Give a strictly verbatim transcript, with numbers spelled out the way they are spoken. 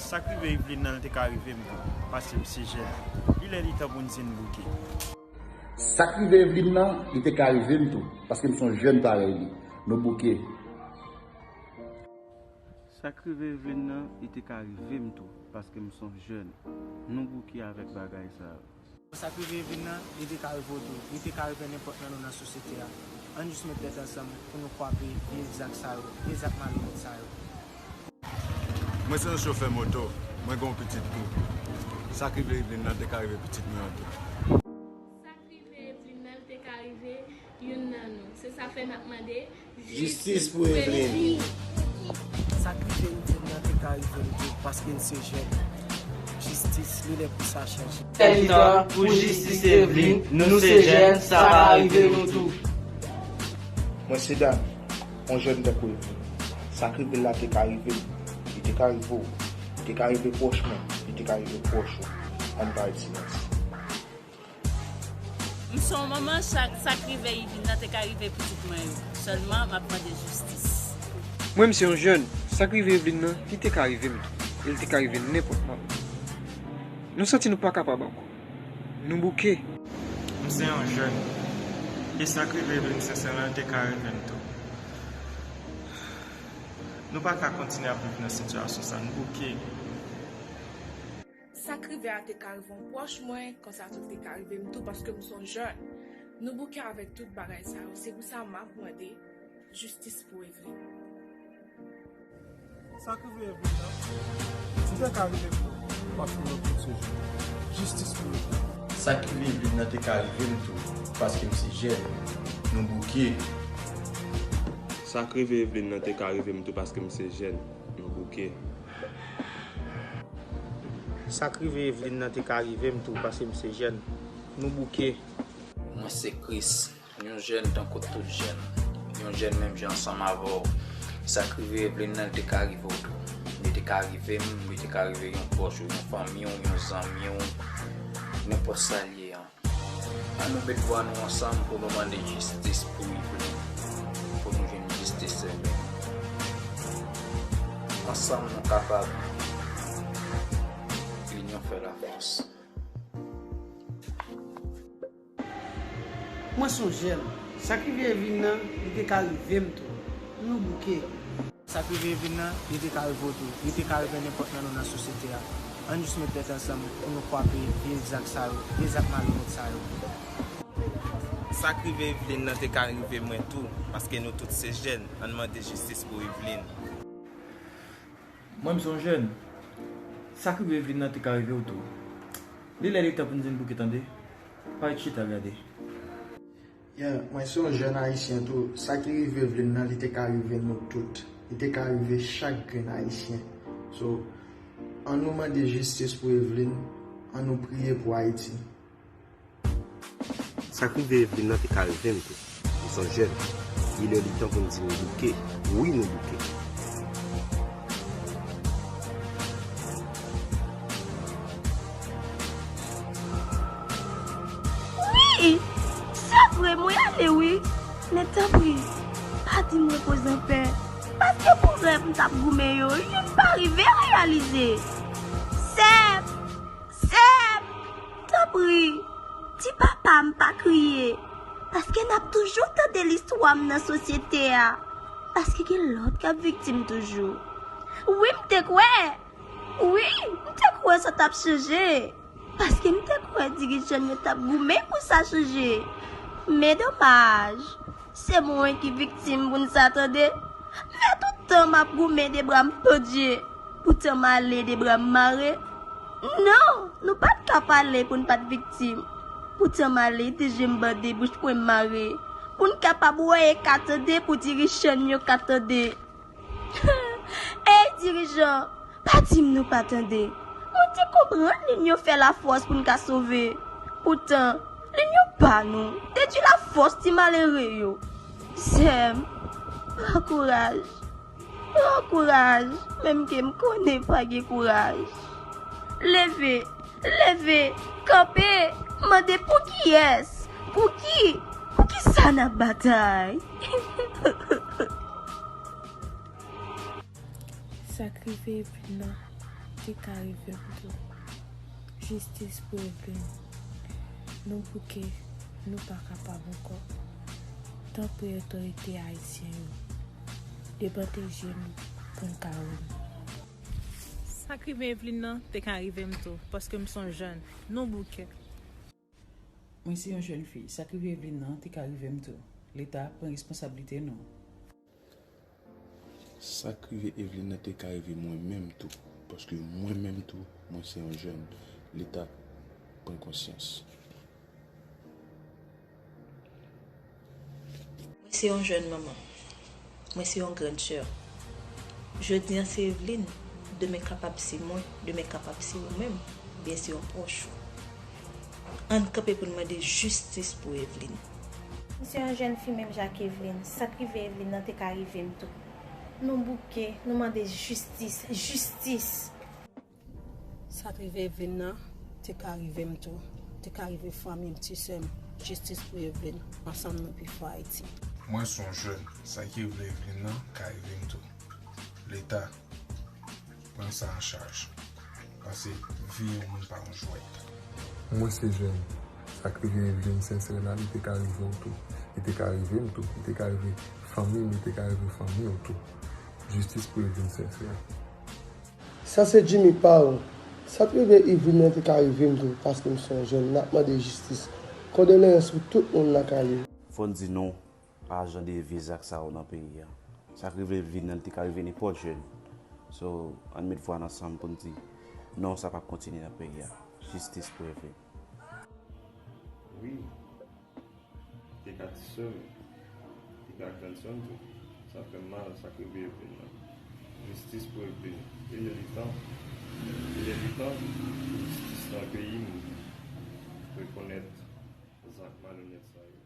Sa k rive Eveline nan, l te ka rive m tou, paske m se jèn. Li lè li tan pou n di n bouke. Sa k rive Eveline nan, li te ka rive m tou, paske m se yon jèn parèy li. Nou bouke. Sa k rive Eveline nan, li te ka rive m tou, paske m se yon jèn. Nou bouke avèk bagay sa yo. Sa k rive Eveline nan, li te ka rive w tou. Li te ka rive nenpòt nan nou nan sosyete a. Ann jis met tèt ansanm pou nou kwape vye zak sa yo, vye zak malonèt sa yo. Mwen se yon chofè moto, mwen gen yon pitit tou. Sa k rive Eveline nan te ka rive pitit mwen an tou. Sa k rive Eveline nan, l te ka rive youn nan nou. Se sa fè n ap mande Jistis pou Eveline. Sa k rive Eveline nan te ka rive m tou, paske l se jèn. Jistis, li lè pou sa chanje. Lè li tan pou jistis Eveline, nou se jèn, sa ka rive nou tou. Mwen se Dan, yon jèn tankou Eveline. Sa k rive l la te ka rive m, li te ka rive w, li te ka rive pwòch mwen, li te ka rive pwòch ou. Ann pa ret silans. M se yon manman, sa k rive Eveline nan te ka rive pitit mwen yo. Sèlman m ap mande jistis. Mwen m se yon jèn, sa k rive Eveline nan, li te ka rive m tou. E l te ka rive nenpòt manman. Nou santi nou pa kapab ankò. Nou bouke. M se yon jèn, e sa k rive Eveline Sensèl lan te ka rive m tou. Nou pa ka kontinye ap viv nan sitiyasyon sa, nou bouke. Sa k rive a te ka rive yon pwòch mwen, konsa tou te ka rive m tou paske m se yon jèn. Nou bouke avèk tout bagay sa yo, se pou sa m ap mande jistis pou Eveline. Sa k rive Eveline nan, li te ka rive m tou, paske nou tout se jèn. Jistis pou Eveline. Sa k rive Eveline nan te ka rive m tou, paske m se jèn. Nou bouke. Sa k rive Eveline nan te ka rive m tou, paske m se jèn. Nou bouke. Sa k rive Eveline nan te ka rive m tou, paske m se jèn. Nou bouke. Mwen se Chris, yon jèn tankou tout jèn. Yon jèn menm jan ansanm avè w. Sa k rive Eveline nan, li te ka rive w tou. Li te ka rive m, li te ka rive yon pwòch ou, yon fanmi w, yon zanmi w, nenpòt sa l ye an. Ann nou met vwa nou ansanm pou nou mande jistis pou Eveline, pou nou jwenn jistis Eveline. Ansanm nou kapab. Linyon fè lafòs. Mwen se yon jèn. Sa k rive Eveline nan, li te ka rive m tou. Nou bouke. Sa k rive Eveline nan, li te ka rive w tou. Li te ka rive nenpòt nan nou nan sosyete a. Ann jis met tèt ansanm pou nou kwape vye zak sa yo, vye zak malonèt sa yo. Sa k rive Eveline nan te ka rive mwen tou, paske nou tout se jèn, ann mande jistis pou Eveline. Mwen m se yon jèn. Sa k rive Eveline nan te ka rive w tou. Li lè li tan pou n di n bouke tande. Pa ret chita gade. Yeah, mwen se yon jèn ayisyen tou. Sa ki rive Eveline nan, li te ka rive nou tout. Li te ka rive chak grenn ayisyen. So, ann nou mande jistis pou Eveline, ann nou priye pou Ayiti. Sa k rive Eveline nan te ka rive m tou. M se yon jèn. Li lè li tan pou n di nou bouke. Wi, nou bouke. Wi! Se vre, mwen ale wi. Men tanpri, pa di m repoze anpè. Paske pou rèv m t ap goumen yo, youn pa rive reyalize. Sè m! Sè m! Tanpri, di papa m pa kriye. Paske n ap toujou tande listwa m nan sosyete a. Paske gen lòt k ap viktim toujou. Wi, m te kwè! Wi, m te kwè sa t ap chanje. Paske m te kwè dirijan yo t ap goumen pou sa chanje. Men domaj, se mwen ki viktim pou n sa tande. M fè tout tan m ap goumen de bra m pandye. Poutan m ale de bra m mare. Non, nou pa t ka pale pou n pa t viktim. Poutan m ale de je m bande, bouch pwen m mare. Pou n kapab wè e ka tande, pou dirijan yo ka tande. Ey dirijan, pa di m nou pa tande. Mwen te konprann linyon fè lafòs pou n ka sove. Poutan, linyon pa nou, dedwi lafòs ti malere yo. Sè m, pran kouraj. Pran kouraj, menm ke m konnen pa gen kouraj. Leve, leve, kanpe, mande pou kiyès? Pou ki? Pou ki sa n ap batay? Sa k rive Eveline nan, Te ka rive m tou. Jistis pou Evelyn. Nou bouke, nou pa kapab ankò. Tanpri otorite ayisyen yo, debande je nou pou n ka wè nou. Sa k rive Evelyn nan te ka rive m tou, paske m se yon jèn. Nou bouke. Mwen se yon jèn fi. Sa k rive Evelyn nan te ka rive m tou. Leta, pran responsablite nou. Sa k rive Evelyn nan te ka rive mwen menm tou, paske mwen menm tou, mwen se yon jèn. Leta, pran konsyans. Mwen se yon jèn manman. Mwen se yon grann sè. Jodi a se Evelyn, demen kapab se mwen, demen kapab se ou menm, oubyen se yon pwòch ou. Ann kanpe pou n mande jistis pou Evelyn. M se yon jèn fi menm jan ak Evelyn. Sa k rive Evelyn nan te ka rive m tou. Nou bouke, nou mande jistis, jistis! Sa k rive Evelyn nan te ka rive m tou. Te ka rive fanmi m, ti sè m. Jistis pou Evelyn. Ansanm nou pi fò Ayiti. Mwen se yon jèn. Sa ki rive Evelyn nan ka rive m tou. Leta, pran sa an chaj. Paske vi yon moun pa yon jwèt. Mwen se jèn. Sa k rive Evelyn Sensè la, li te ka rive w tou. Li te ka rive m tou. Li te ka rive fanmi m, li te ka rive fanmi w tou. Jistis pou Evelyn Sensè. Sa se Jimmy pa w. Sa k rive Evelyn nan te ka rive m tou, paske m se yon jèn. N ap mande jistis. Kondoleyans pou tout moun nan Kali. Fò n di non a ajan de viz ak sa yo nan peyi a. Sa k rive Evelyn nan, li te ka rive nenpòt jèn. So, ann met vwa n ansanm pou n di non, sa p ap kontinye nan peyi a. Jistis pou Evelyn. Wi. Li te ka ti sè m. Li te ka grann sè m tou. Sa fè m mal, sa k rive Evelyn nan. Jistis pou Evelyn. Il est le temps. Il est le temps pou jistis nan peyi m rekonèt zak malonèt sa yo.